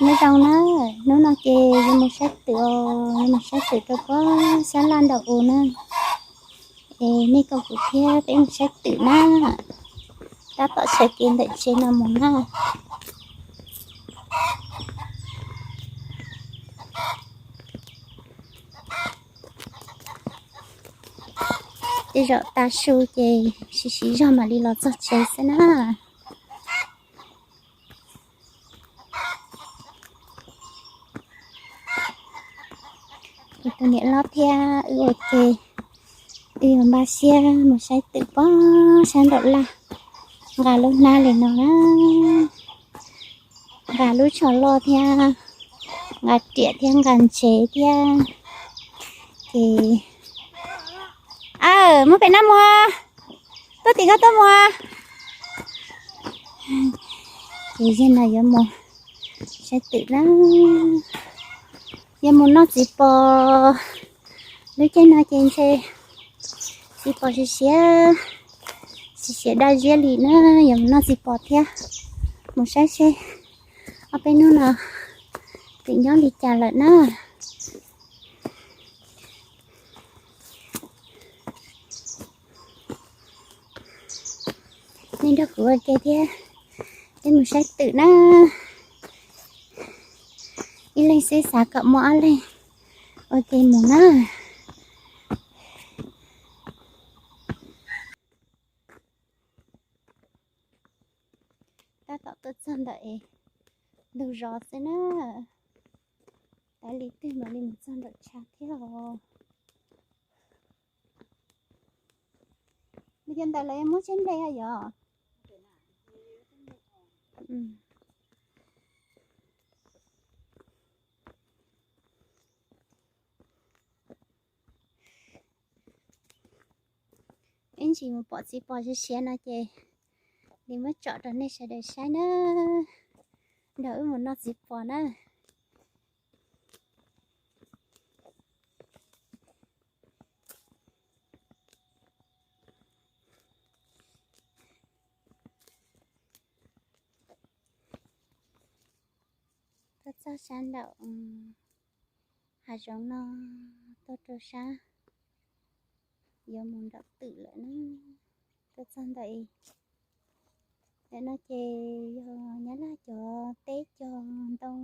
Nyob zoo na, hnub no ces yuav mus saib twm os, yuav mus saib twm rau puag sab laj ntawm u na. Es nej koom kuv thiab peb mus saib twm na. Tab tom sawv kev ntawm tsev no mus na. Tej zaum tav su ces siv siv zog mam li los txog tsev xwb na. Kuv tus niam hlob thiab wb ua ke, wb yuav npaj siab mus saib twm puag sab nraum laj, nqa lub hnab li no na, nqa lub tsho loj thiab, nqa riam thiab nqa ntsev thiab. Ces, aw, muab pem nab muag, tuaj tim ko tuaj muag. Ces yog no yuav mus saib twm na, yuav mus noj txiv pos. Lub caij no ces ntshe txiv pos siav siav, siav siav daj ziab li na, yuav mus noj txiv pos thiab. Mus saib seb ob peb hnub no twm nyob li cas lawm na. Nej nrog kuv ua ke thiab, peb mus saib twm na. Ib leeg xwb xav kom muaj ob leeg ua ke mus na. Tab tom tuaj txog ntawm es ntug zos xwb na. Tab li twg mam li mus txog ntawm tshav thiab os. Li cov ntawd lawv muab tseb nplej yom. Ib ntsis mus pom txiv pos siav siav no ces li muab tsom rau nej sawv daws saib na. Nrog wb mus noj txiv pos na. Tuaj txog sab nraum hav zoov no, tuaj rau sab yuav mus nram twm lawm na. Tuaj txog ntawm, ntawm no ces yog Nyab Laj cov teb cog ntoo.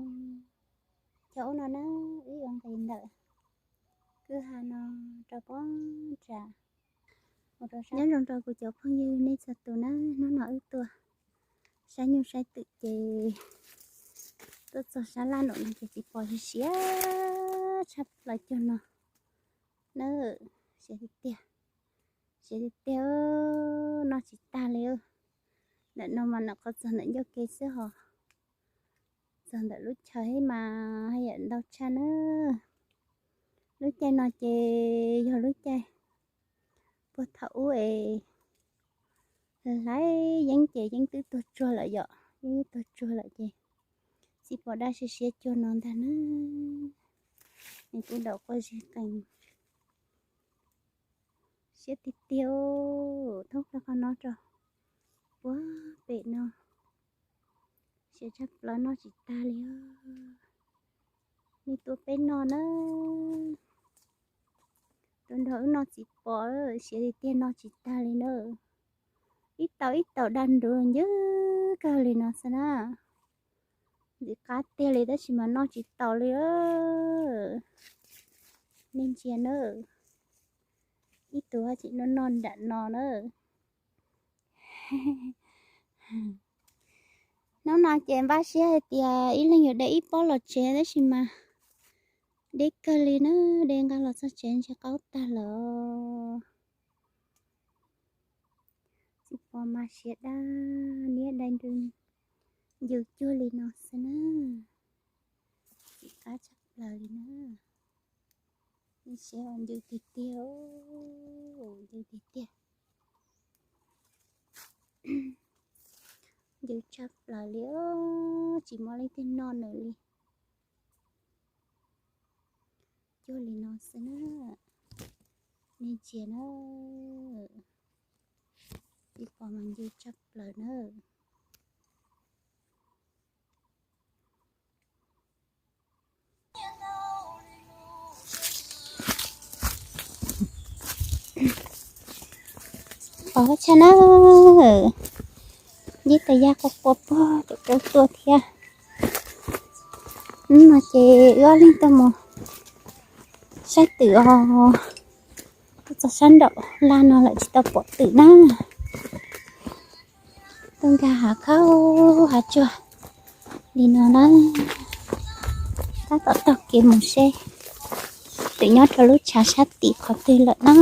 Cov ub no na, wb yuav nqis ntawm kwj ha no rau puag nram. Nyob zoo rau kuv cov phooj ywg nej txhua tus na, hnub no wb tuaj saib nyuj saib twm ces tuaj txog sab laj nraum no ces txiv pos siav siav tshaj plaws cuag no na, siav tiag tiag, siav tiag tiag, noj tsis tag li. Ntawm no mas ntawm qhov txog ntawm ncauj ke xwb hos, txog ntawm lub chaw mas haj yam ntau tshaj na. Lub caij no ces yog lub caij puag thaum ub es hlais yeeb ces yeeb twb tuag tsuag lawm yom, yeeb twb tuag tsuag lawm ces txiv pos daj siav siav cuag no ntag na. Nws kuj daum quaj zig qees siab tiag tiag, thoob plaws qhov no rau puag pem no. Siav tshaj plaws noj tsis tag li. Nej tuaj peb noj na. Tuaj nrog wb noj txiv pos, siav tiag tiag noj tsis tag li na. Ib taum ib taum daj nruv ncw kawg li no xwb na. Ntxim qab tiag li tab sis mas noj tsis taus li. Nej ntsia na, ib tug tseem noj noj nram no na. Hnub no ces npaj siab hais tias ib leeg yuav de ib pob los tsev tab sis mas deb kawg li na, de nqa los txog tsev ntshe qaub tag lawm. Txiv pos mas siav daj niab daj nruv ncw cuag li no xwb na. Txim qab tshaj plaws li na. Nej saib, ncw tiag tiag, ncw tiag tiag. Ncw tshaj plaws li, tsis muaj leej twg noj nws li. Cuag li no xwb na. Nej ntsia na, txiv pos mas ncw tshaj plaws na. Ua tshaj na, ib tag yaj quaj quaj pog rau rau tuaj thiab. Hnub no ces wb ob leeg tuaj mus saib twm os. Tuaj txog sab nraum laj no lawm tsis tau pom twm na. Tuaj nkag hav khaub hav tsuag li no na. Tab tom taug kev mus seb twm nyob rau lub tshav sab tim qhov twg lawm na.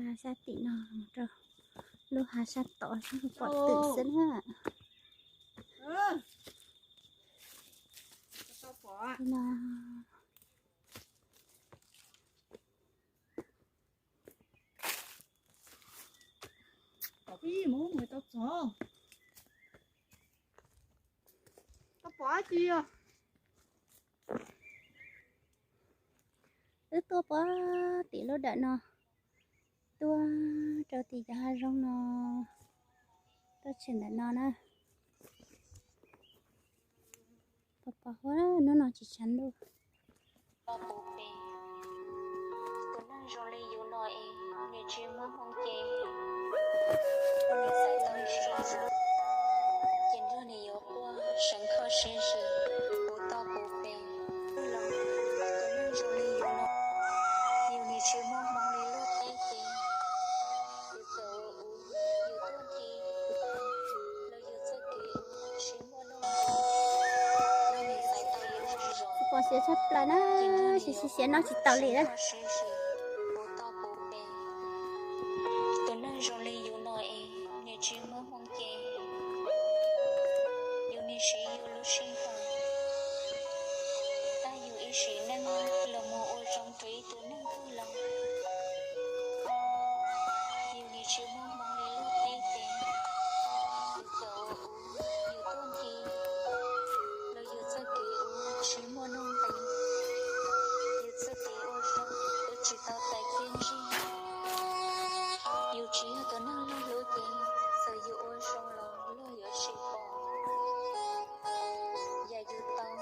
Laj sab tim no mus rau lub hav sab tod seb puas pom twm xwb na. No. Tau pom dab tsi os? Wb tuaj puag tim lub dawm no, tuaj rau tim cov hav zoov no, tuaj tshwm ntawm no na. Pos pos huab, hnub no tsis tshav ntuj. Tus neeg zoo li yus no es nws tsis muaj hmoo ces nws xaiv tau ib zaug ces nrog nws yuav quaj seev kho siab zis puv toj puv pes. Tus neeg zoo li yus no, yus nim tsis muaj hmoo li luag teb ces yus txawm ua ub, yus tuaj nthi, los yus txoj kev ua tsis muaj nuj nqis, nws xaiv tau ib zaug zoo. Pos siav tshaj plaws na, siav siav siav no tsis tau li na. Tus neeg zoo li yus no es nws tsis muaj hmoo ces yus nim siv yus lub sij hawm tag yus ib sim neej los mus ua zoo rau ib tug neeg kawg los. Yus nim tsis muaj hmoo li luag teb ces yus txawm ua ub, yus tuaj nthi, los yus txoj kev ua tsis muaj nuj nqis, yus txoj kev ua zoo ua tsis tau txais txiaj ntsig. Yus tsis yog tus neeg luag hlub ces txawm yus ua zoo los luag yuav tsis pom. Yam yus tau